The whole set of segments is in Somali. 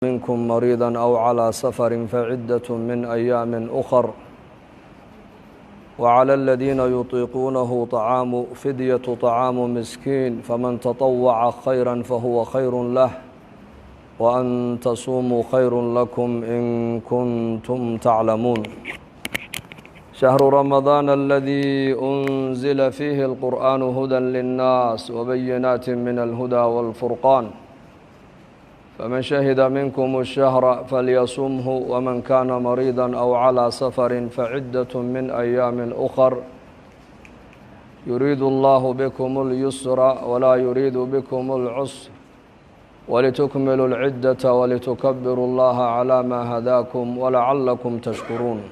منكم مريضا أو على سفر فعدة من أيام أخر وعلى الذين يطيقونه طعام فدية طعام مسكين فمن تطوع خيرا فهو خير له وأن تصوموا خير لكم إن كنتم تعلمون. شهر رمضان الذي أنزل فيه القرآن هدى للناس وبينات من الهدى والفرقان فمن شهد منكم الشهر فليصمه ومن كان مريضا أو على سفر فعدة من أيام أخر يريد الله بكم اليسر ولا يريد بكم العسر ولتكملوا العدة ولتكبروا الله على ما هداكم ولعلكم تشكرون.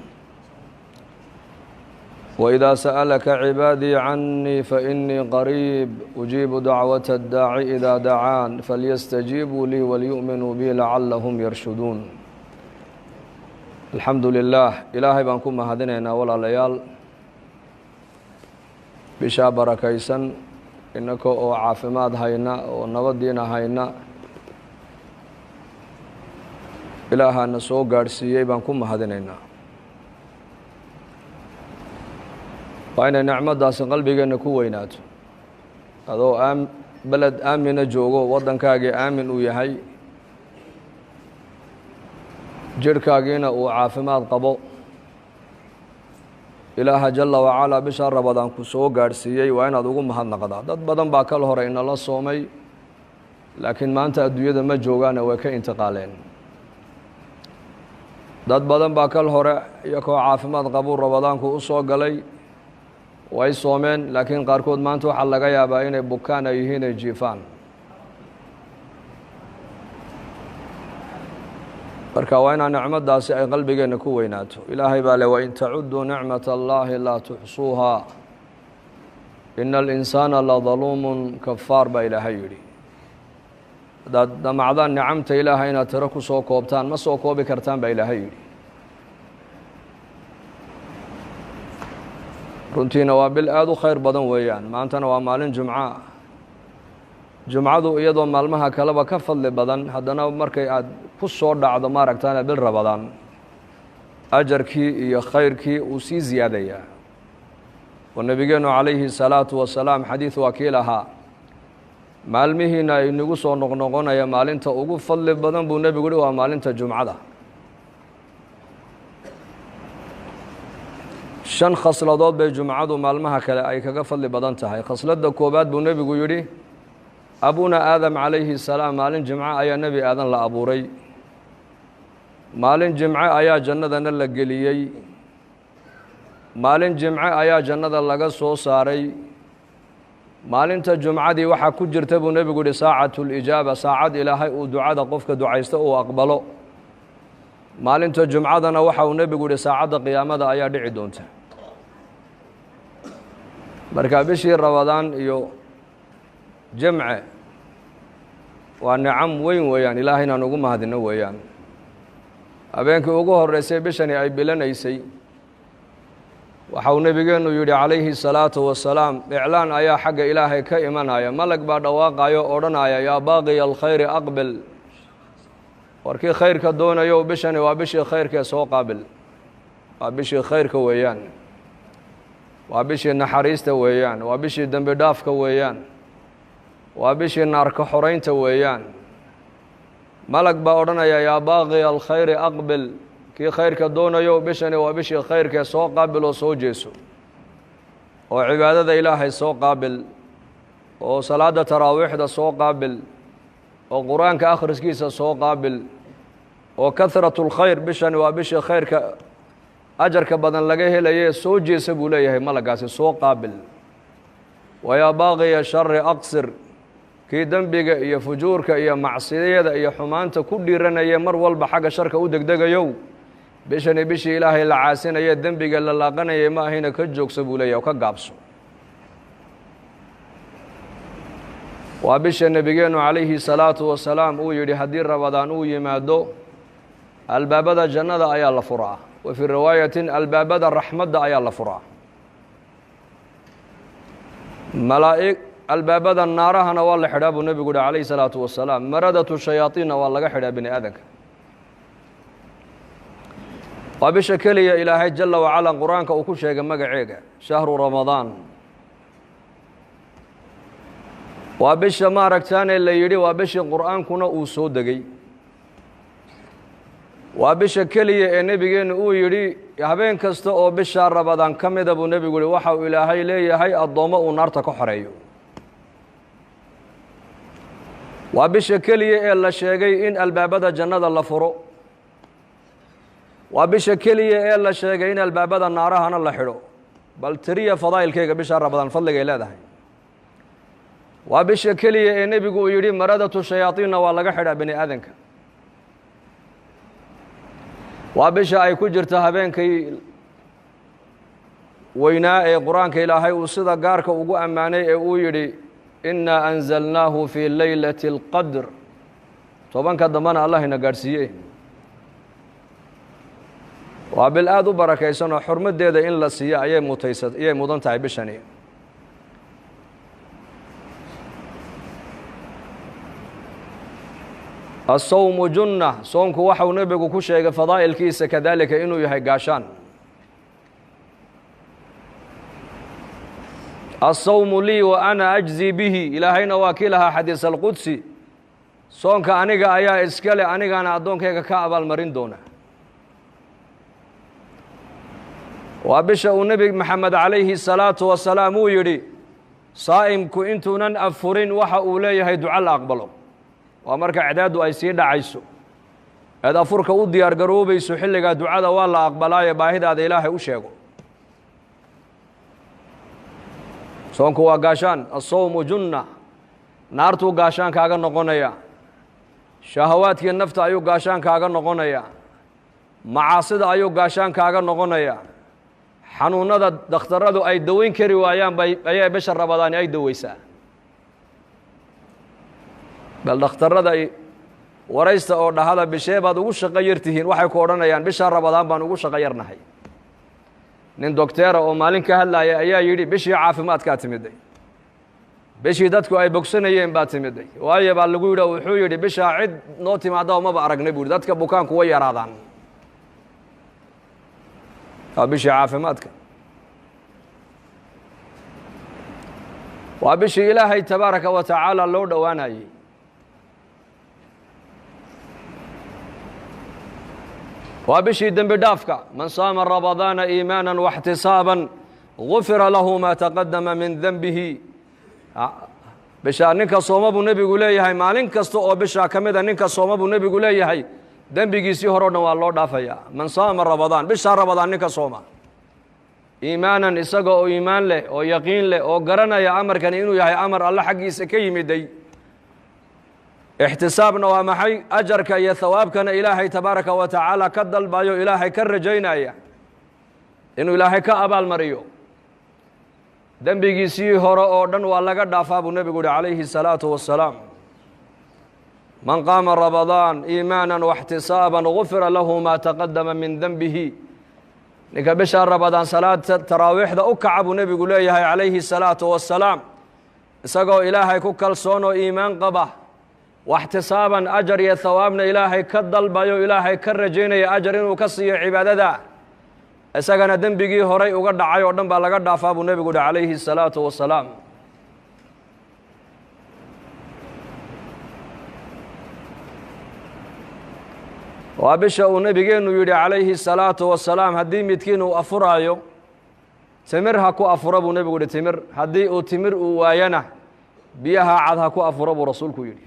وإذا سألك عبادي عني فإني قريب أجيب دعوة الداعي إذا دعان فليستجيبوا لي وليؤمنوا بي لعلهم يرشدون. الحمد لله, Ilaahay baan ku mahadinaynaa, walaalayaal, bishaa barakaysan innaka oo caafimaad hayna oo nabadiina hayna Ilaahana soo gaadhsiiyey baan ku mahadinaynaa. Waa inay nicmaddaasi qalbigeenna ku weynaato. Adoo beled aamina joogo, waddankaagii aamin uu yahay, jirhkaagiina uu caafimaad qabo, Ilaaha jalla wacalaa bishaa Rabadaan ku soo gaadhsiiyey, waa inaad ugu mahadnaqdaa. Dad badan baa kal hore inala soomay, laakiin maanta adduunyada ma joogaane, way ka intiqaaleen. Dad badan baa kal hore iyakoo caafimaad qabuu Rabadaanku u soo galay, way soomeen, laakiin qaarkood maanta waxaa laga yaabaa inay bukaan ay yihiin, ay jiifaan. Marka waa inaa nicmaddaasi ay qalbigeenna ku weynaato. Ilaahay baa le: "Wain tacuduu nicmat Allahi laa tuxsuuhaa, ina alinsaana la daluumun kafaar," baa Ilaahay yidhi. Haddaad damacdaan nicamta Ilaahay inaad tiro ku soo koobtaan, ma soo koobi kartaan, baa Ilaahay yidhi. Runtiina waa bil aada u khayr badan weeyaan. Maantana waa maalin Jumca. Jumcadu iyadoo maalmaha kaleba ka fadli badan, haddana markay aad ku soo dhacdo maaragtaana bil Rabadaan, ajarkii iyo khayrkii uu sii ziyaadayaa. Oo Nebigeenu calayhi salaatu wasalaam xadiid waa kii lahaa: "Maalmihiina inagu soo noqnoqonaya, maalinta ugu fadli badan," buu Nebigu yihi, "waa maalinta Jumcada." Shan khasladood bay Jumcadu maalmaha kale ay kaga fadli badan tahay. Khasladda koowaad buu Nebigu yidhi: abuna Aadam calayhi salaam, maalin Jimco ayaa Nebi Aadan la abuuray, maalin Jimce ayaa jannadana la geliyey, maalin Jimce ayaa jannada laga soo saaray. Maalinta Jumcadii waxaa ku jirta, buu Nebigu yihi, saacatulijaaba, saacad Ilaahay uu ducada qofka ducaysta uu aqbalo. Maalinta Jumcadana waxa uu Nebigu yihi saacadda qiyaamada ayaa dhici doonta. Marka bishii Rabadaan iyo Jimce waa nicam weyn weeyaan, Ilaahay inaan ugu mahadino weeyaan. Habeenkii ugu horreysay bishani ay bilanaysay, waxa uu Nebigeennu yidhi calayhi salaatu wasalaam: iclaan ayaa xagga Ilaahay ka imanaya, malag baa dhawaaqayo, odhanaya: "Yaa baaqiya alkhayri aqbil, warkii khayrka doonayo, bishani waa bishii khayrkee soo qaabil." Waa bishii khayrka weeyaan, waa bishii naxariista weeyaan, waa bishii dembi dhaafka weeyaan, waa bishii naarka xoraynta weeyaan. Malag baa odhanaya: "Yaa baaqiya alkhayri aqbil, kii khayrka doonayo, bishani waa bishii khayrkee soo qaabil oo soo jeeso oo cibaadada Ilaahay soo qaabil oo salaadda taraawiixda soo qaabil oo Qur-aanka akhriskiisa soo qaabil oo kahratu lkhayr, bishani waa bishii khayrka ajarka badan laga helaye, soo jeesa," buu leeyahay malagaasi, "soo qaabil." "Wayaa baaqiya shari aqsir, kii dembiga iyo fujuurka iyo macsiyada iyo xumaanta ku dhiiranaya, mar walba xagga sharka u degdegayow, bishani bishii Ilaahay la caasinaya, dembiga la laaqanayay ma ahayna, ka joogsa," buu leeyahy, oo ka gaabso. Waa bisha Nebigeennu calayhi salaatu wasalaam uu yidhi: haddii Rabadaan uu yimaado, albaabada jannada ayaa la furaa, wa fii riwaayatin albaabada raxmadda ayaa la furaa, malaa'ig albaabada naarahana waa la xidhaa, buu Nebigu yihi calayhi salaatu wasalaam. Maradatu shayaadiinna waa laga xidhaa bini aadanka. Waa bisha keliya Ilaahay jala wacala Qur-aanka uu ku sheegay magaceega, shahru Ramadaan. Waa bisha, maaragtaane, la yidhi waa bishii Qur-aankuna uu soo degay. Waa bisha keliya ee Nebigeennu uu yidhi habeen kasta oo bisha Ramadaan ka mida buu Nebigu yihi waxa uu Ilaahay leeyahay addoommo uu naarta ka xoreeyo. Waa bisha keliya ee la sheegay in albaabada jannada la furo. Waa bisha keliya ee la sheegay in albaabada naarahana la xidho. Bal tiriya fadaa'ilkeyga bisha Ramadaan fadligay leedahay. Waa bisha keliya ee Nebigu uu yidhi maradatu shayaadiinna waa laga xidhaa bani aadanka. Waa bisha ay ku jirto habeenkii weynaa ee Qur-aanka Ilaahay uu sida gaarka ugu ammaanay ee uu yidhi innaa anzalnaahu fii leylati اlqadr. 10-ka dambena Allah ina gaadhsiiye. Waa bil aada u barakaysan oo xurmaddeeda in la siiyo ayay mutaysa, ayay mudan tahay bishani. Asawmu junna, soonku waxau Nebigu ku sheegay fadaa'ilkiisa kadaalika inuu yahay gaashaan. Asawmu lii wa ana ajzi bihi. Ilaahayna waa kii lahaa xadiis alqudsi: soonka aniga ayaa iskale, anigaana addoonkayga ka abaalmarin doona. Waa bisha uu Nebi Maxamed calayhi salaatu wasalaam uu yidhi saa'imku intuunan afurin waxa uu leeyahay duco la aqbalo. Waa marka cadaaddu ay sii dhacayso eed afurka u diyaar garoobayso, xilligaa ducada waa la aqbalaayo, baahidaada Ilaahay u sheego. Soonku waa gaashaan, asawmu junna. Naartuu gaashaan kaaga noqonaya, shahawaadkii nafta ayuu gaashaan kaaga noqonaya, macaasida ayuu gaashaan kaaga noqonaya. Xanuunada dakhtaradu ay daweyn kari waayaan bay ayaa bisha Ramadaani ay daweysaa. Bal dhakhtarada waraysta oo dhahada bishee baad ugu shaqo yar tihiin? Waxay ku odhanayaan bisha Ramadaan baan ugu shaqo yarnahay. Nin docteera oo maalin ka hadlaaya ayaa yidhi bishii caafimaadkaa timiday, bishii dadku ay bogsanayeen baa timiday. Waayo, baa lagu yidhi. Wuxuu yidhi bishaa cid noo timaada maba aragnay buu yidhi, dadka bukaanku way yaraadaan, waa bishii caafimaadka. Waa bishii Ilaahay tabaaraka wa tacaala loo dhowaanayey. Waa bishii dembi dhaafka. Man saama ramadaana iimaana waxtisaaban gufira lahu ma taqadama min denbihi. Bishaa ninka sooma buu Nebigu leeyahay, maalin kasta oo bishaa ka mida ninka sooma buu Nebigu leeyahay dembigiisii hore o dhan waa loo dhaafayaa. Man saama Ramadaan, bishaa Ramadaan ninka sooma iimaanan, isaga oo iimaan leh oo yaqiin leh oo garanaya amarkani inuu yahay amar Alle xaggiisa ka yimiday, ixtisaabna waa maxay? Ajarka iyo hawaabkana Ilaahay tabaaraka wa tacaala ka dalbayo, Ilaahay ka rajaynaya inuu Ilaahay ka abaalmariyo, dembigiisii hore oo dhan waa laga dhaafaa buu Nebigu yuhi calayhi الsalaatu wassalaam. Man qaama ramadaan iimaana waxtisaaban gufira lahu ma taqadama min denbihi. Ninka bisha Ramadaan salaad taraawiixda u kaca buu Nebigu leeyahay calayhi الsalaatu wassalaam, isagoo Ilaahay ku kalsoon oo iimaan qaba, waxtisaaban ajar iyo hawaabna Ilaahay ka dalbayo, Ilaahay ka rajaynaya ajar inuu ka siiyo cibaadada, isagana dembigii horay uga dhacay oo dhan baa laga dhaafaa buu Nebigu uhi calayhi الsalaatu wassalaam. Waa bisha uu Nebigeennu yidhi calayhi الsalaatu wasalaam haddii midkiin uu afuraayo timir ha ku afuro buu Nebigu yihi. Timir haddii uu timir uu waayana biyaha cad ha ku afuro buu Rasuulku yidhi.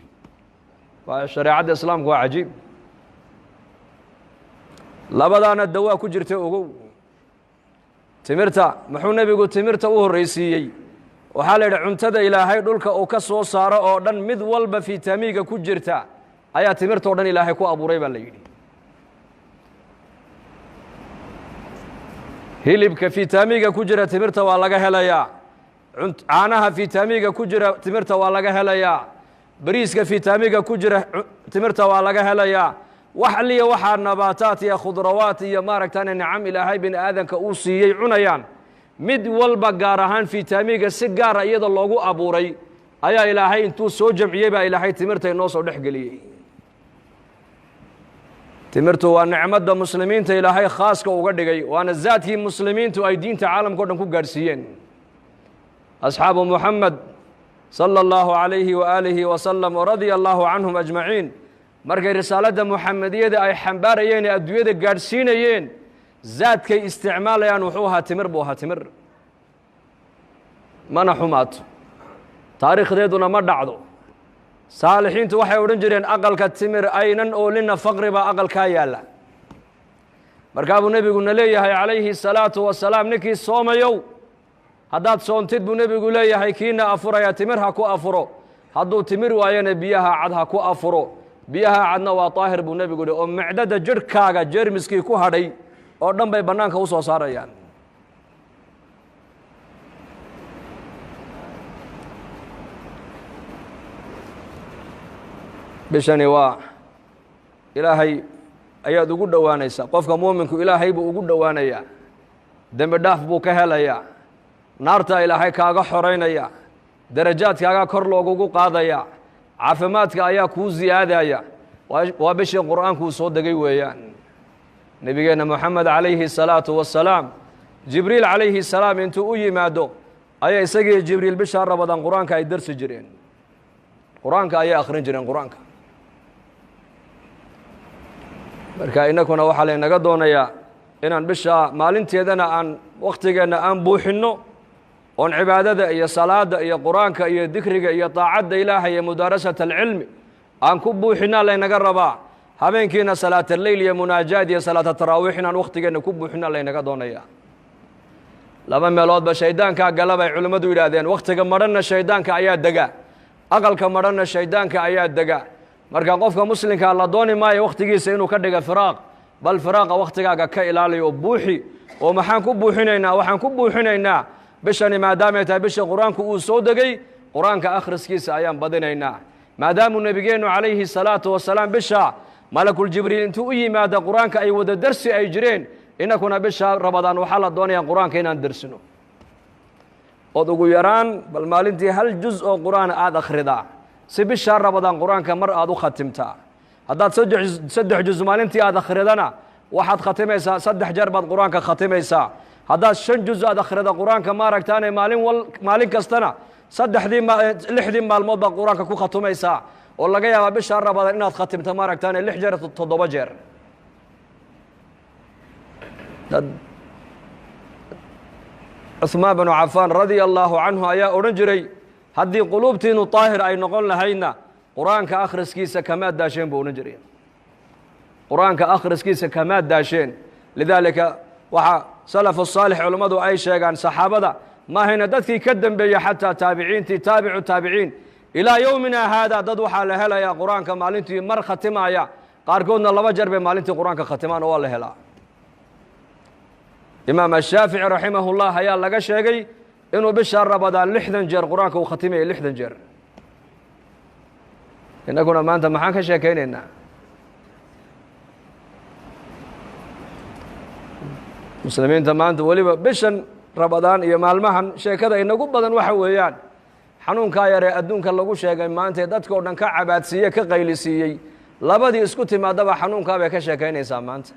Waa shareecadda Islaamku, waa cajiib. Labadaana dawaa ku jirta. Ogow, timirta muxuu Nebigu timirta u horraysiiyey? Waxaa la yidhi cuntada Ilaahay dhulka uu ka soo saaro oo dhan mid walba fitamiiga ku jirta ayaa timirta o dhan Ilaahay ku abuuray baa la yidhi. Hilibka fitamiiga ku jira timirta waa laga helayaa, caanaha fitamiiga ku jira timirta waa laga helayaa, bariiska fitamiiga ku jira timirta waa laga helayaa. Wax liya waxaa nabaataat iyo khudrawaat iyo maaragtane nicam Ilaahay bini aadanka uu siiyey cunayaan, mid walba gaar ahaan fitamiiga si gaara iyada loogu abuuray ayaa Ilaahay intuu soo jamciyey baa Ilaahay timirta inoo soo dhex geliyey. Timirtu waa nicmadda muslimiinta Ilaahay khaaska uga dhigay, waana zaadkii muslimiintu ay diinta caalamka o dhan ku gaadhsiiyeen. Asxaabu Muxamed sala allahu calayhi waaalihi wasalam waradia allahu canhum ajmaciin, markay risaaladda muxamediyada ay xambaarayeen ee adduunyada gaadhsiinayeen, zaadkay isticmaalayaan wuxuu ahaa timir buu ahaa. Timir mana xumaato, taariikhdeeduna ma dhacdo. Saalixiintu waxay odhan jireen aqalka timir aynan oolina faqri baa aqalkaa yaalla. Markaa buu nebiguna leeyahay calayhi salaatu wasalaam, ninkii soomayow haddaad soontid buu nebigu leeyahay, kiina afuraya timir ha ku afuro, hadduu timir waayana biyaha cad ha ku afuro. Biyaha cadna waa daahir buu nebigu yihi, oo micdada jidhkaaga jeermiskii ku hadhay oo dhan bay bannaanka u soo saarayaan. Bishani waa Ilaahay ayaad ugu dhowaanaysaa. Qofka muuminku Ilaahay buu ugu dhowaanayaa, dembi dhaaf buu ka helayaa, naartaa Ilaahay kaaga xoraynaya, darajaadkaagaa kor loogugu qaadaya, caafimaadka ayaa kuu siyaadaya. Waa bishii Qur'aankuu soo degay weeyaan. Nebigeenna Moxamed calayhi salaatu wasalaam, Jibriil calayhi salaam intuu u yimaado ayaa isagii Jibriil bishaa Rabadaan Qur-aanka ay darsi jireen, Qur-aanka ayay akhrin jireen qur-aanka. Marka innakuna waxaa laynaga doonayaa inaan bishaa maalinteedana aan wakhtigeenna aan buuxinno, oon cibaadada iyo salaada iyo Qur-aanka iyo dikriga iyo daacadda Ilaahay iyo mudaarasat alcilmi aan ku buuxinnaa laynaga rabaa. Habeenkiina salaataleyl iyo munaajaad iyo salaata taraawiix inaan wakhtigeenna ku buuxinnaa laynaga doonayaa. Laba meeloodba shaydaankaa gala bay culimmadu yidhaahdeen. Wakhtiga madhanna shaydaanka ayaa dega, aqalka madhanna shaydaanka ayaa dega. Marka qofka muslimkaa la dooni maayo wakhtigiisa inuu ka dhiga firaaq, bal firaaqa wakhtigaaga ka ilaaliyo oo buuxi. Oo maxaan ku buuxinaynaa? Waxaan ku buuxinaynaa bishani maadaamay tahay bisha Qur-aanku uu soo degay, Qur-aanka akhriskiisa ayaan badinaynaa. Maadaamuu nebigeennu calayhi salaatu wasalaam bisha malakuljibriil intuu u yimaada Qur-aanka ay wada darsi ay jireen, innakuna bisha Rabadaan waxaa la doonayaa Qur-aanka inaan darsino, ood ugu yaraan bal maalintii hal juz oo Qur-aan aada akhridaa, si bishaa Rabadaan Qur-aanka mar aada u khatimtaa. Haddaad saddex juz maalintii aada akhridana, waxaad khatimaysaa 3 jeer baad Qur-aanka khatimaysaa. Haddaad 5 juz aad akhrida Qur-aanka maaragtaane maalin wal maalin kastana, saddexdii 6dii maalmood baad Qur-aanka ku khatimaysaa, oo laga yaabaa bishaa Rabadaan inaad khatimto maaragtaane 6 jeer, 7 jeer. Dad Cuhmaan binu Cafaan radia allaahu canhu ayaa odhan jiray, haddii quluubtiinu daahir ay noqon lahaydna Qur-aanka akhriskiisa kamaad daasheen buu odhan jiray, Qur-aanka akhriskiisa kamaad daasheen. Lidaalika waxaa salafu saalix culammadu ay sheegaan, saxaabada maahayna dadkii ka dembeeyey, xataa taabiciintii, taabicu taabiciin, ilaa yowmina haada, dad waxaa la helayaa Qur-aanka maalintii mar khatimaya, qaarkoodna 2 jeer bay maalintii Qur-aanka khatimaan, oo waa la helaa. Imaam Ashaafici raximahullah ayaa laga sheegay inuu bisha Rabadaan 60 jeer Qur-aanka uu khatimayay, 60 jeer. Innaguna maanta maxaan ka sheekaynaynaa? Muslimiinta maanta weliba bishan Rabadaan iyo maalmahan sheekada inagu badan waxa weeyaan xanuunkaa yaree adduunka lagu sheegay maanta ee dadka o dhan ka cabaadsiiye, ka qaylisiiyey. Labadii isku timaadaba xanuunkaa bay ka sheekaynaysaa maanta.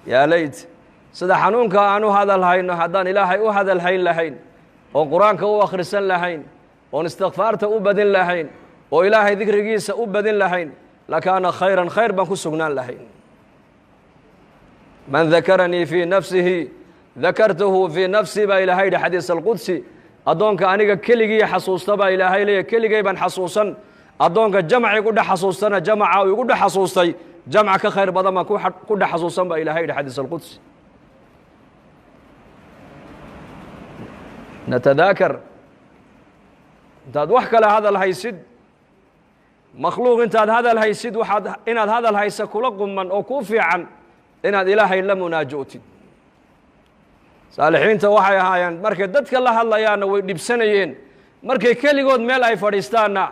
Yaa layt sida xanuunka aan u hadal hayno haddaan Ilaahay u hadal hayn lahayn, oon Qur-aanka u akhrisan lahayn, oon istikfaarta u badin lahayn, oo Ilaahay dikrigiisa u badin lahayn, lakaana khayran, khayr baan ku sugnaan lahayn. Man dakaranii fii nafsihi dakartuhu fii nafsi baa Ilaahay yidhi xadiis alqudsi. Addoonka aniga keligii xasuusta baa Ilaahay leeya, keligay baan xasuusan. Addoonka jamc igu dhex xasuustana, jamaca uu igu dhex xasuustay jamca ka khayr badan baan ku dhex xasuusan baa Ilahay yidhi xadiis alqudsi. Natadaakar intaad wax kale hadal haysid, makhluuq intaad hadal haysid, waxaad inaad hadal haysa kula quman oo kuu fiican inaad Ilaahay la munaajootid. Saalixiinta waxay ahaayeen markay dadka la hadlayaanna way dhibsanayeen, markay keligood meel ay fadhiistaanna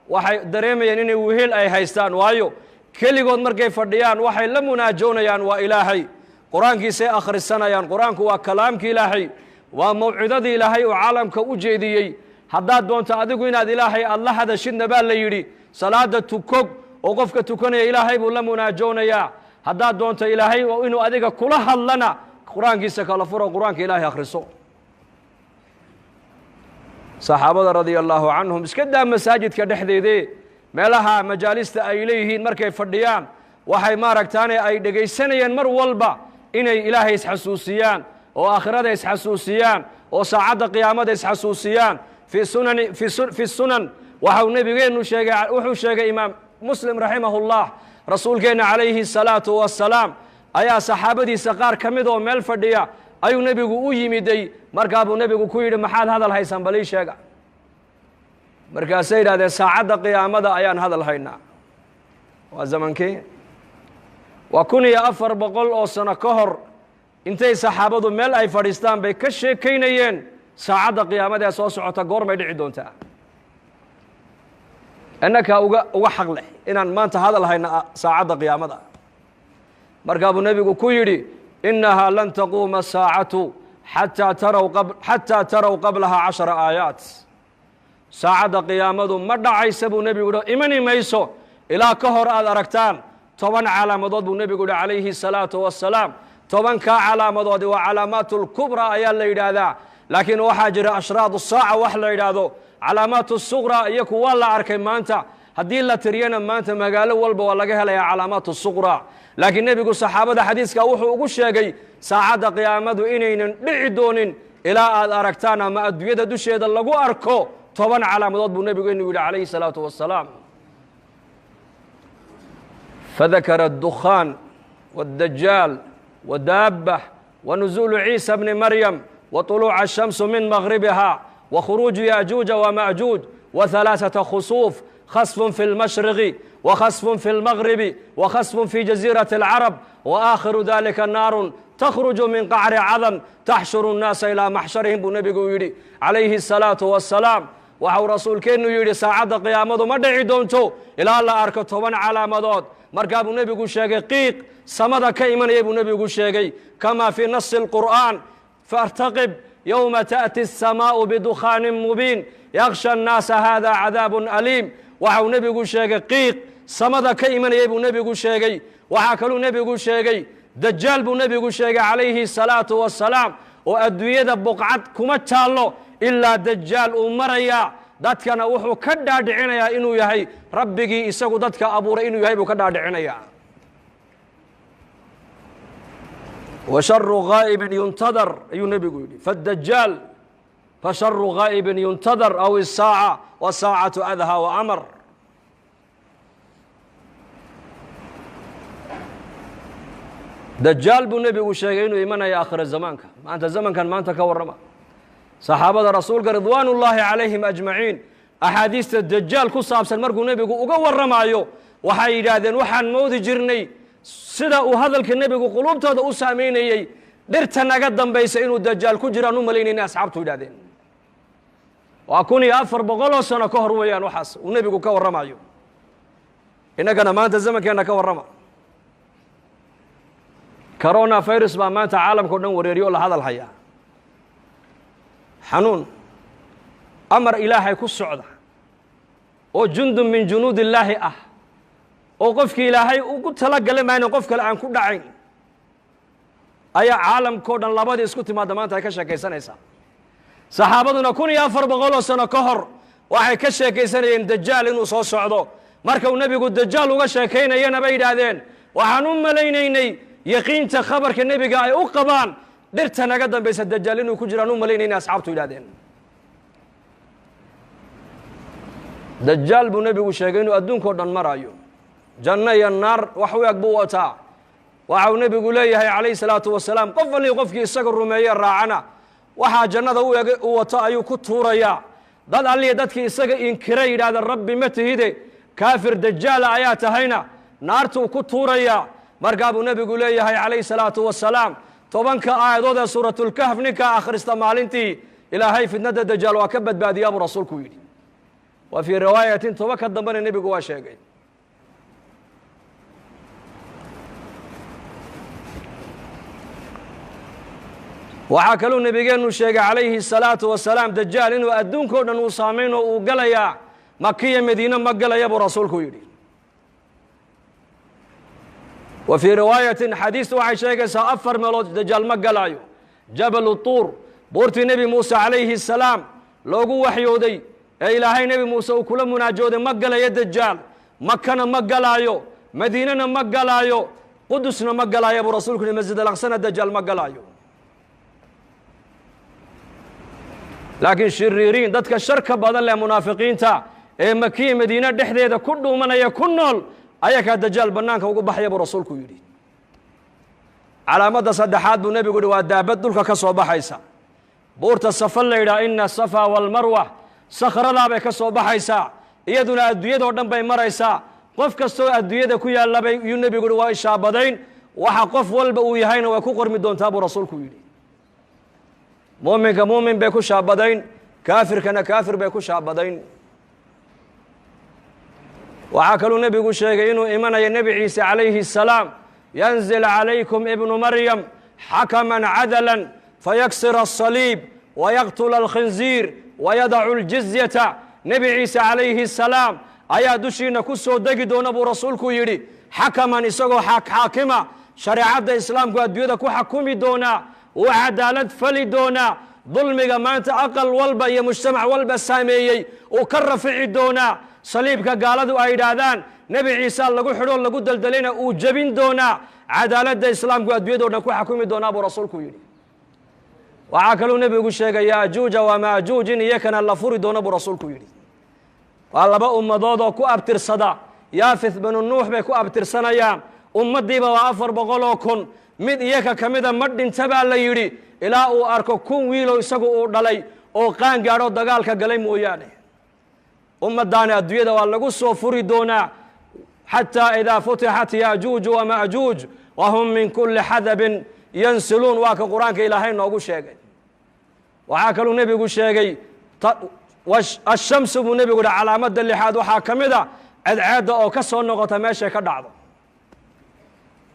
waxay dareemayeen inay wehel ay haystaan. Waayo, keligood markay fadhiyaan waxay la munaajoonayaan waa Ilaahay, Qur-aankiisay akhrisanayaan. Qur-aanku waa kalaamki Ilaahay, waa mawcidadii Ilaahay uu caalamka u jeediyey. Haddaad doonto adigu inaad Ilaahay aada la hadashidna baa la yidhi, salaada tukog Oo qofka tukanaya Ilaahay buu la munaajoonayaa. Haddaad doonto Ilaahay inuu adiga kula hadlana, Qur-aankiisa kala furo, Qur-aanka Ilaahay akhriso. Saxaabada radia allaahu canhum, iska daa masaajidka dhexdeedee, meelaha majaalista ay leeyihiin markay fadhiyaan, waxay maaragtaane ay dhegaysanayeen mar walba inay Ilaahay isxasuusiyaan oo aakhirada isxasuusiyaan oo saacadda qiyaamada isxasuusiyaan. Fi sunan waxau nebigeennu sheegay, wuxuu sheegay Imaam Muslim raximahullah, rasuulkeenna calayhi الsalaatu wassalaam ayaa saxaabadiisa qaar ka mid oo meel fadhiya ayuu nebigu u yimiday. Markaa buu nebigu ku yidhi: "Maxaad hadal haysaan? Bal ii sheega." Markaasay yidhahdeen: "Saacadda qiyaamada ayaan hadal haynaa." Waa zamankii? Waa 1400 oo sano ka hor. Intay saxaabadu meel ay fadhiistaan bay ka sheekaynayeen saacadda qiyaamada ee soo socota goormay dhici doontaa. Innakaa uga xaq leh inaan maanta hadal hayna saacadda qiyaamada. Markaa buu nebigu ku yidhi: "Innahaa lan taquuma saacatu xataa taraw qablaha 10 aayaat." Saacadda qiyaamadu ma dhacaysa buu nebigu yidhi, imani mayso ilaa ka hor aad aragtaan 10 calaamadood buu nebigu yihi calayhi الsalaatu wassalaam. 10-kaa calaamadoodi waa calaamaat اlkubraa ayaa la yidhaahdaa, laakiin waxaa jira ashraad saaca wax la yidhaahdo, calaamaat suqra. Iyo kuwa la arkay maanta haddii la tiriyana, maanta magaalo walba waa laga helayaa calaamaat suqra. Laakiin nebigu saxaabada xadiiska wuxuu ugu sheegay saacadda qiyaamadu inaynan dhici doonin ilaa aad aragtaan ama adduunyada dusheeda lagu arko 10 calaamadood buu nebigu inu yidhi calayhi الsalaatu wassalaam. Fadakara الdukhaan wاddajaal wadaabة wanuزuulu Ciisa bni Maryam waطuluuca الshamsu min magribiha wakhuruuju yaajuuja wama'juuj wahalaaثaةa khusuuf, khasf fi اlmashriqi wakhasf fi اlmagribi wakhasf fi jaziiraةi اlcarab, waakhiru dalika naarun takhruju min qacri cadan taxshuru الnaasa ilaa maxsharihim buu nebigu yidhi calayhi الsalaatu wassalaam. Waxau rasuulkeennu yidhi: saacadda qiyaamadu ma dhici doonto ilaa la arko 10 calaamadood. Markaa buu nebigu sheegay qiiq samada ka imanaya buu nebigu sheegay, kama fii nasi اlqur'aan: "Faاrtaqib yowma taأti الsamaau bidukhaanin mubiin yaksha الnaasa hada cadaab aliim." Waxau nebigu sheegay qiiq samada ka imanayay buu nebigu sheegay. Waxaa kaluu nebigu sheegay Dajaal buu nebigu sheegay calayhi الsalaatu wassalaam, oo adduunyada buqcad kuma taallo ilaa Dajaal uu marayaa. Dadkana wuxuu ka dhaadhicinayaa inuu yahay rabbigii isagu dadka abuuray inuu yahay buu ka dhaadhicinayaa. "Wa sharu ghaa'ibin yuntadar" ayuu nebigu yidhi, fadajaal fasharu ghaa'ibin yuntadar aw isaaca wasaacatu adhaa wa amar. Dajaal buu nebigu sheegay inuu imanaya aakhira zamaanka. Maanta zamankan maanta ka warrama. Saxaabada rasuulka ridwaan ullaahi calayhim ajmaciin axaadiista Dajaal ku saabsan markuu nebigu uga warramaayo, waxay yidhaahdeen: waxaan moodi jirnay sida uu hadalka nebigu quluubtooda u saameynayey, dhirta naga dambaysa inuu Dajaal ku jiraan u malaynayna, asxaabtu yidhahdeen. Waa 1400 sano ka hor weeyaan waxaas uu nebigu ka warramayo. Innagana maanta zamankeenna ka warrama. Corona virus baa maanta caalamka o dhan wareeriyo o la hadal hayaa, xanuun amar Ilaahay ku socda oo jundun min junuud illaahi ah, oo qofkii Ilaahay ugu tala gala maayna qof kale aan ku dhacayn, ayaa caalamkao dhan labadii isku timaadda maanta ay ka sheekaysanaysaa. Saxaabaduna 1400 sano ka hor waxay ka sheekaysanayeen Dajaal inuu soo socdo. Marka uu nebigu Dajaal uga sheekaynayana bay yidhaahdeen: waxaan u malaynaynay yaqiinta khabarka nebiga ay u qabaan, dhirta naga dambaysa Dajaal inuu ku jiraan u malaynayna, asxaabtu yidhahdeen. Dajaal buu nebigu sheegay inuu adduunkao dhan maraayo, janno iyo naar wax u eg buu wataa. Waxau nebigu leeyahay calayhi salaatu wasalaam: qof allii qofkii isaga rumeeye raacana, waxaa jannada u eg u wato ayuu ku tuurayaa. Dad allihi dadkii isaga inkira, yidhahda "Rabbi ma tihide, kaafir dajaala ayaa tahayna," naartuu ku tuurayaa. Markaa buu nebigu leeyahay calayhi salaatu wasalaam: 10-ka aayadood ee Suuratulkahf ninkaa akhrista maalintii, Ilaahay fitnadda Dajaal waa ka badbaadiyaa buu rasuulku yidhi. Wa fii riwaayatin 10-ka dambena nebigu waa sheegay. Waxaa kaluu nebigeennu sheegay calayhi الsalaatu wasalaam Dajaal inuu adduunkao dhan uu saamayn oo uu galayaa, Makiya Madiine ma galaya buu rasuulku yidhi. Wa fii riwaayatin, xadiista waxay sheegaysaa 4 meelood dajaal ma galaayo. Jabalu Tuur, buurtii Nebi Muuse calayhi salaam loogu waxyooday ee Ilaahay Nebi Muuse uu kula munaajooday, ma galayo dajaal. Makana ma galaayo, Madiinana ma galaayo, Qudusna ma galaayo buu Rasuulku yihi. Masjid Alaqsana dajaal ma galaayo. Laakiin shiriiriin, dadka sharka badan leh, munaafiqiinta ee Makiya Madiine dhexdeeda ku dhuumanaya, ku nool, ayakaa dajaal bannaanka ugu baxaya buu Rasuulku yidhi. Calaamadda saddexaad buu Nebigu yihi waa daabad dhulka ka soo baxaysa, buurta Safa la yidhaha, ina Safa waalmarwa, sakhradaa bay ka soo baxaysaa. Iyaduna adduunyadoo dhan bay maraysaa, qof kastoo adduunyada ku yaallabay yuu Nebigu yihi waa ishaabadayn, waxa qof walba uu yahayna way ku qormi doontaa buu Rasuulku yidhi. Muuminka muumin bay ku shaabadayn, kaafirkana kaafir bay ku shaabadayn. Waxaa kaluu Nebigu sheegay inuu imanayo Nebi Ciise calayhi الsalaam: yanzil calaykum ibnu Maryam xakaman cadalan fayaksir الصaliib wayaqtula alkhinziir wayadacu aljizyata. Nebi Ciise calayhi الsalaam ayaa dushiina ku soo degi doona buu Rasuulku yidhi, xakaman, isagoo xaakima, shareecadda islaamku adduunyada ku xakumi doonaa, wuu cadaalad fali doonaa, dulmiga maanta aqal walba iyo mujtamac walba saameeyey uu ka rafici doonaa, saliibka gaaladu ay yidhaahdaan Nebi Ciise lagu xidhoo lagu daldalayna uu jebin doonaa, cadaaladda islaamku adduunyado dhan ku xakumi doonaa buu Rasuulku yidhi. Waxaa kaluu Nebigu sheegay Yaajuuja waa Maajuuj in iyakana la furi doono buu Rasuulku yidhi. Waa laba ummadood oo ku abtirsada Yaafith binu Nuux bay ku abtirsanayaan. Ummaddiiba waa 400,000. Mid iyaka ka mida ma dhinta baa la yidhi ilaa uu arko 1000 wiilow isagu uu dhalay oo qaan gaadho dagaalka galay mooyaane. Ummaddaani adduunyada waa lagu soo furi doonaa, xataa idaa futixat Yaajuuj wama'juuj wahum min kulli xadabin yansiluun, waa ka Qur-aanka Ilaahay noogu sheegay. Waxaa kaluu Nebigu sheegay ashamsu buu Nebigu yihi. Calaamadda lixaad waxaa ka mid a cadceedda oo ka soo noqota meeshay ka dhacdo.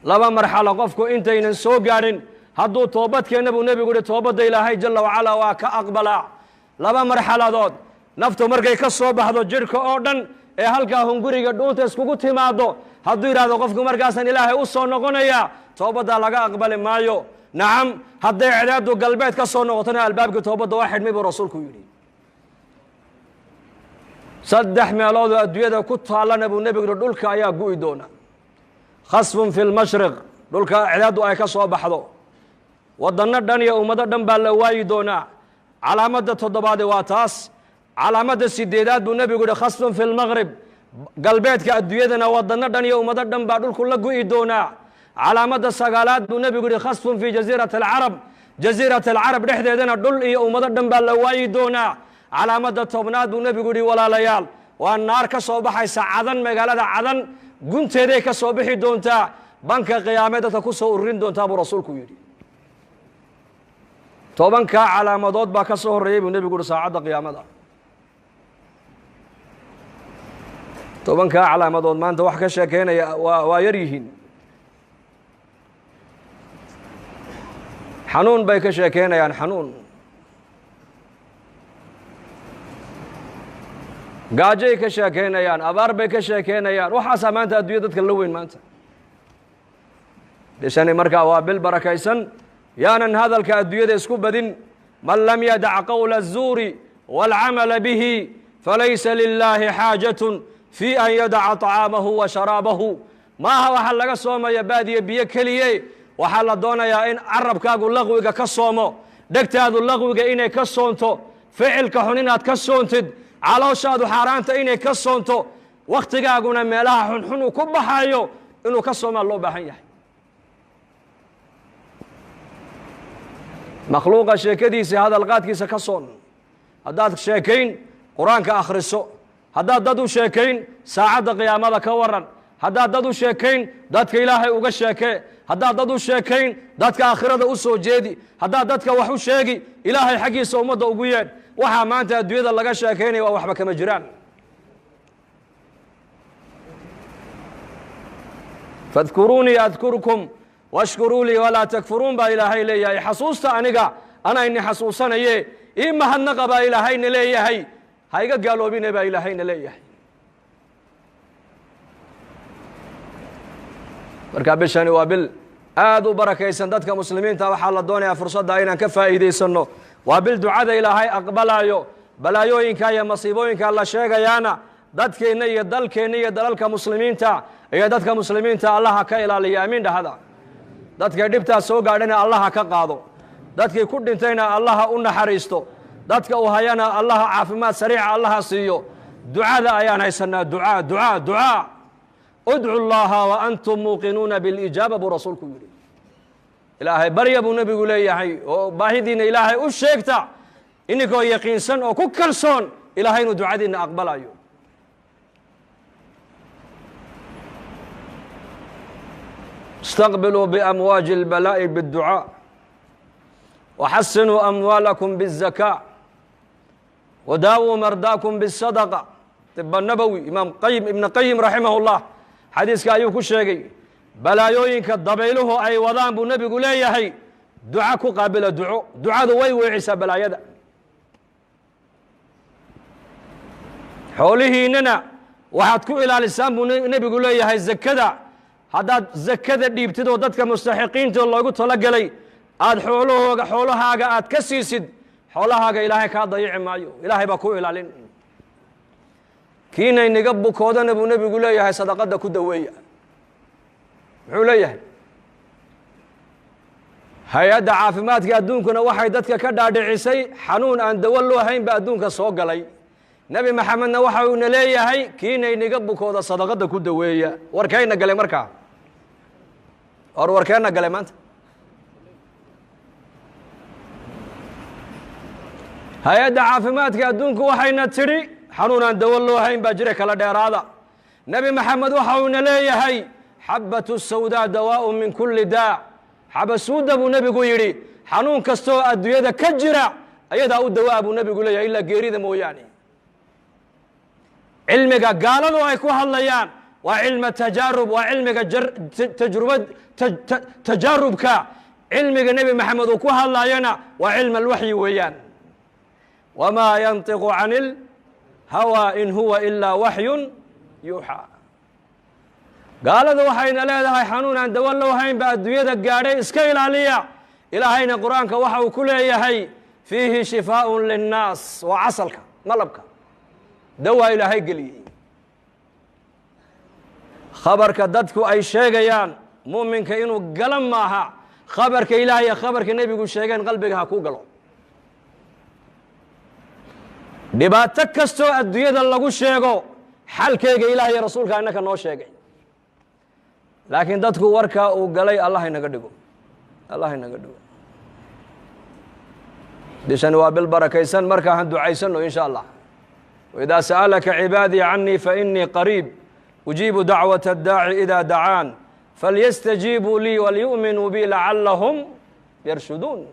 Laba marxalo qofku intaynan soo gaadhin hadduu toobad keenna buu Nebigu yihi, toobadda Ilaahay jala wacalaa waa ka aqbalaa. Laba marxaladood: naftu markay ka soo baxdo jidhka oo dhan ee halkaa hunguriga dhuunta iskugu timaado, hadduu yidhahdo qofku markaasaan Ilaahay u soo noqonayaa, toobaddaa laga aqbali maayo. Nacam, hadday cadaaddu galbeed ka soo noqotona albaabkii toobadda waa xidhmay buu Rasuulku yidhi. Saddex meeloodoo adduunyada ku taallana buu Nebigu yihi dhulka ayaa gu'i doona: khasfun fi lmashriq, dhulka cadaaddu ay ka soo baxdo, waddanno dhan iyo ummado dhan baa la waayi doonaa. Calaamadda toddobaade waa taas. Calaamadda sideedaad buu Nebigu yihi khasfun fi lmaqrib, galbeedka adduunyadana waddanno dhan iyo ummado dhan baa dhulku la gu'i doonaa. Calaamadda sagaalaad buu Nebigu yihi khasfun fii jasiirati alcarab, jasiirat alcarab dhexdeedana dhul iyo ummado dhan baa la waayi doonaa. Calaamadda tobnaad buu Nebigu yihi, walaalayaal, waa naar ka soo baxaysa Cadan, magaalada Cadan gunteeday ka soo bixi doontaa, banka qiyaamee dadka ku soo ururin doontaa buu Rasuulku yidhi. 10-kaa calaamadood baa ka soo horreeyey buu Nebigu yihi saacadda qiyaamada. 10-kaa calaamadood maanta wax ka sheekeynaya waa yar yihiin. Xanuun bay ka sheekeynayaan, xanuun, gaajay ka sheekeynayaan, abaar bay ka sheekeynayaan. Waxaasaa maanta adduunya dadka la weyn. Maanta bishani markaa waa bil barakaysan, yaanan hadalka adduunyada isku badin. Man lam yadac qowla الzuuri wاlcamala bihi falaysa lilaahi xaajatun fii an yadaca طacaamahu wa sharaabahu. Maaha waxaa laga soomaya baadiye biyo keliye. Waxaa la doonayaa in carabkaagu laqwiga ka soomo, dhegtaadu laqwiga inay ka soonto, ficilka xun inaad ka soontid, calooshaadu xaaraanta inay ka soonto, wakhtigaaguna meelaha xunxun uu ku baxayo inuu ka soomaa loo baahan yahay. Makhluuqa sheekadiisa, hadalqaadkiisa ka soon. Haddaad sheekayn, Qur-aanka akhriso. Haddaad dad u sheekayn, saacadda qiyaamada ka waran. Haddaad dad u sheekayn, dadka Ilaahay uga sheekee. Haddaad dad u sheekayn, dadka aakhirada u soo jeedi. Haddaad dadka wax u sheegi, Ilaahay xaggiisa ummadda ugu yeedh. Waxaa maanta adduunyada laga sheekaynaya waa waxba kama jiraan. Fadkuruunii adkurkum washkuruu lii walaa takfuruun baa Ilaahay leeyahay. Xasuusta aniga, anaa ini xasuusanaye. Ii mahadnaqa baa Ilaahayna leeyahay, ha iga gaaloobine baa Ilaahayna leeyahay. Marka bishani waa bil aad u barakaysan. Dadka muslimiinta waxaa la doonayaa fursadda inaan ka faa'iidaysanno. Waa bil ducada Ilaahay aqbalayo. Balaayooyinka iyo masiibooyinka la sheegayaana dadkeenna iyo dalkeenna iyo dalalka muslimiinta iyo dadka muslimiinta Allaha ka ilaaliya. Amiin dhahada. Dadkay dhibtaas soo gaadhana Allaha ka qaado, dadkii ku dhintayna Allaha u naxariisto, dadka uu hayana Allaha caafimaad sariica Allaha siiyo. Ducada ayaan haysanaa, ducaa, ducaa, ducaa. Udcu llaha wa antum muuqinuuna bilijaaba buu rasuulku yidhi. Ilaahay barya buu nebigu leeyahay, oo baahidiinna Ilaahay u sheegta ininkoo yaqiinsan oo ku kalsoon Ilaahay inuu ducadiinna aqbalayo. Istaqbiluu biamwaaji اlbalaa'i biاdducaa, waxasinuu amwaalakum biالzakaa, wadaawuu mardaakum biالsadaqa. Tiba nabowi, Imaam Qayim, Ibn Qayim raximah اllah, xadiiska ayuu ku sheegay. Balaayooyinka dabayluhu ay wadaan buu nebigu leeyahay, duca ku qaabila. Duco, ducadu way weecisaa balaayada. Xoolihiinnana waxaad ku ilaalisaan buu nebigu leeyahay zakada. Haddaad zakada dhiibtid oo dadka mustaxiqiinta loogu talagelay aada xoolahooga, xoolahaaga aad ka siisid, xoolahaaga Ilaahay kaa dayici maayo, Ilaahay baa ku ilaalin. Kiinay niga bukoodana buu nebigu leeyahay, sadaqadda ku daweeya. Muxuu leeyahay? Hay-adda caafimaadka adduunkuna waxay dadka ka dhaadhicisay xanuun aan dawo loo hayn ba adduunka soo galay. Nebi Maxamedna waxa uuna leeyahay, kiinay niga bukooda sadaqadda ku daweeya. Warkayna galay markaa, war warkeenna galay maanta. Hay-adda caafimaadka adduunku waxayna tidhi xanuun aan dawo loo hayn baa jira, kala dheeraada. Nebi Maxamed waxa uuna leeyahay, xabatu sawdaa dawaaءu min kulli daa. Xabasuuda buu nebigu yidhi, xanuun kastoo adduunyada ka jira ayadaa u dawaa buu nebigu leeyahay, ilaa geerida mooyaane. Cilmiga gaaladu ay ku hadlayaan waa cilma tajaarub, waa cilmiga tajrubad, tajaarubka. Cilmiga Nebi Maxamed uu ku hadlayana waa cilm alwaxyi weeyaan. Wamaa yantiqu can ilhawaa in huwa ilaa waxyun yuuxaa. Gaaladu waxayna leedahay xanuun aan dawo loo hayn ba adduunyada gaadhay, iska ilaaliya. Ilaahayna Qur-aanka waxa uu ku leeyahay, fiihi shifaaءun linnaas. Waa casalka, malabka dawaa Ilaahay geliyey. Khabarka dadku ay sheegayaan mu'minka inuu gala maaha. Khabarka Ilaah iyo khabarka nebigu sheegeen qalbiga ha ku galo. Dhibaato kastoo adduunyada lagu sheego, xalkeyga Ilaah iyo rasuulka innaka noo sheegay, laakiin dadku warkaa uu galay. Allah inaga dhigo, Allah inaga dhigo. Bishani waa bil barakaysan, markaa han ducaysano in sha Allah. Waidaa sa'alaka cibaadii canii fainii qariib, ujiibu dacwaة اdaaci idaa dacaan, falyastajiibuu lii walyu'minuu bi lacalahum yarshuduun.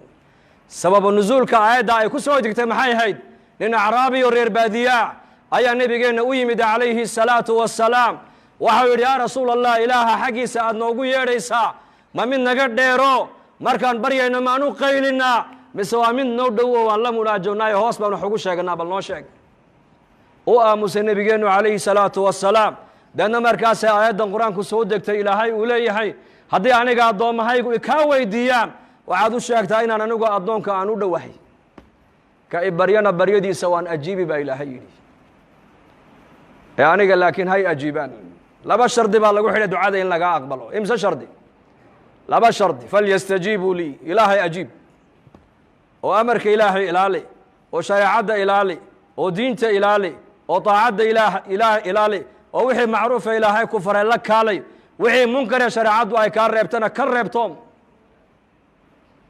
Sababu nusuulka aayadda ay ku soo degtay maxay ahayd? Nin acraabi oo reer baadiyaa ayaa nebigeenna u yimid calayhi الsalaatu wassalaam. Waxau yidhi, yaa rasuul Allah, Ilaaha xaggiisa aad noogu yeedhaysaa ma mid naga dheero, markaan baryayno maan u qaylinaa, mise waa mid noo dhowo, waan la munaajownaayo, hoos baan wax ugu sheeganaa? Bal noo sheeg. U aamusay nebigeennu calayhi salaatu wassalaam. Deedna markaasay aayaddan Qur-aanku soo degtay. Ilaahay uu leeyahay, haddii aniga addoommahaygu ikaa weydiiyaan, waxaad u sheegtaa inaan anigu addoonka aan u dhowahay, ka i baryana baryadiisa waan ajiibi baa Ilaahay yidhi. Ee aniga laakiin hay ajiibaan. Laba shardi baa lagu xidhay ducada in lagaa aqbalo. Imse shardi? Laba shardi. Falyastajiibuu lii. Ilaahay ajiib, oo amarka Ilaahay ilaali, oo shareecadda ilaali, oo diinta ilaali, oo daacadda Ilaah ilaali, oo wixii macruufa Ilaahay ku faray la kaalay, wixii munkare shareecaddu ay kaa reebtana ka reebtoom.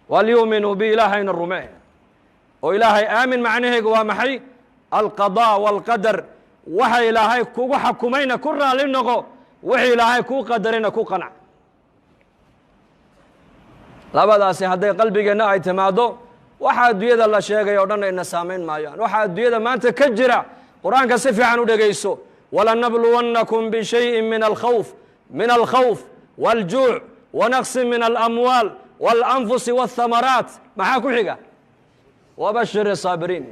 Walyuuminuu bi, Ilaahayna rumee oo Ilaahay aamin. Macnaheegu waa maxay? Alqadaa waalqadar. Waxa Ilaahay kugu xakumayna ku raali noqo, wixii Ilaahay kuu qadarayna ku qanac. Labadaasi hadday qalbigeenna ay timaaddo, waxa adduunyada la sheegay o dhan ayna saamayn maayaan. Waxa adduunyada maanta ka jira, Qur-aanka si fiican u dhegayso. Walanabluwannakum bishayin min alkhawf wاljuuc wanaqsin min alamwaal waاlanfusi waاthamaraat. Maxaa ku xiga? Wabashir saabiriin.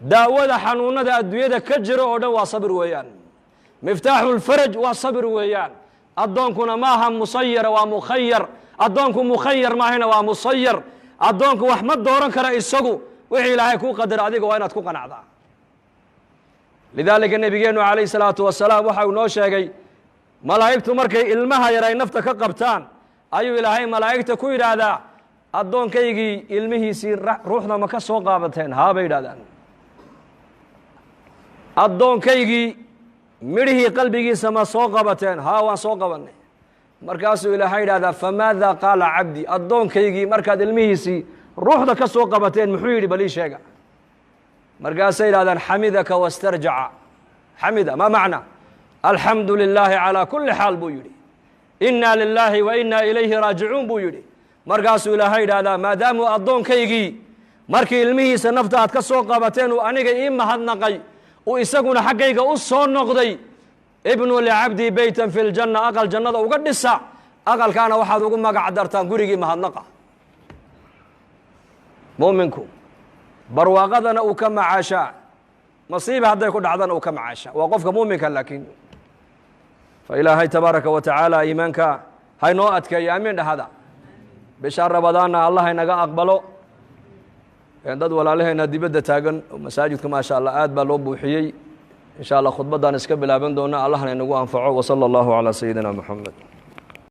Daawada xanuunada adduunyada ka jira oo dhan waa sabir weeyaan. Miftaaxu lfaraj waa sabir weeyaan. Addoonkuna maaha musayara, waa mukhayar. Addoonku mukhayar maahina, waa musayar. Addoonku wax ma dooran kara isagu. Wixii Ilaahay kuu qadara adiga waa inaad ku qanacdaa. Lidaalika nebigeennu calayh salaatu wasalaam waxa uu noo sheegay, malaa'igtu markay ilmaha yar ay nafta ka qabtaan, ayuu Ilaahay malaa'igta ku yidhaahdaa: "Addoonkaygii ilmihiisii ruuxda ma ka soo qaabateen?" "Haa," bay yidhahdaan. "Addoonkaygii midhihii qalbigiisa ma soo qabateen?" "Haa, waan soo qabanay." Markaasuu Ilaahay yidhahdaa: "Famaada qaala cabdi? Addoonkaygii markaad ilmihiisii ruuxda ka soo qabateen muxuu yidhi? Bal ii sheega." Markaasay yidhahdaan: "Xamidaka wastarjaca." Xamida ma macna? "Alxamdu lilaahi calaa kulli xaal," buu yidhi. "Inna lilaahi wa inna ilayhi raajicuun," buu yidhi. Markaasuu Ilaahay yidhahdaa: "Maadaamuu addoonkaygii markii ilmihiisa nafta aad ka soo qabateen uu aniga ii mahadnaqay, uu isaguna xaggayga u soo noqday, ibnuu licabdii beytan fi ljanna, aqal jannada uga dhisa, aqalkaana waxaad ugu magac dartaan gurigii mahadnaqa." Muuminku barwaaqadana uu ka macaashaa, masiiba hadday ku dhacdana uu ka macaashaa, waa qofka muuminka. Laakiin fa Ilaahay tabaaraka wa tacaala iimaanka haynoo adkeeyo. Amiin dhahada. Bishaa Rabadaanna Allah inaga aqbalo. Dad walaalaheena dibadda taagan, masaajidka maasha Allah aad baa loo buuxiyey. Insha Allah khudbaddaan iska bilaaban doona. Allahna inagu anfaco. Wsala allahu calaa sayidina Moxamed.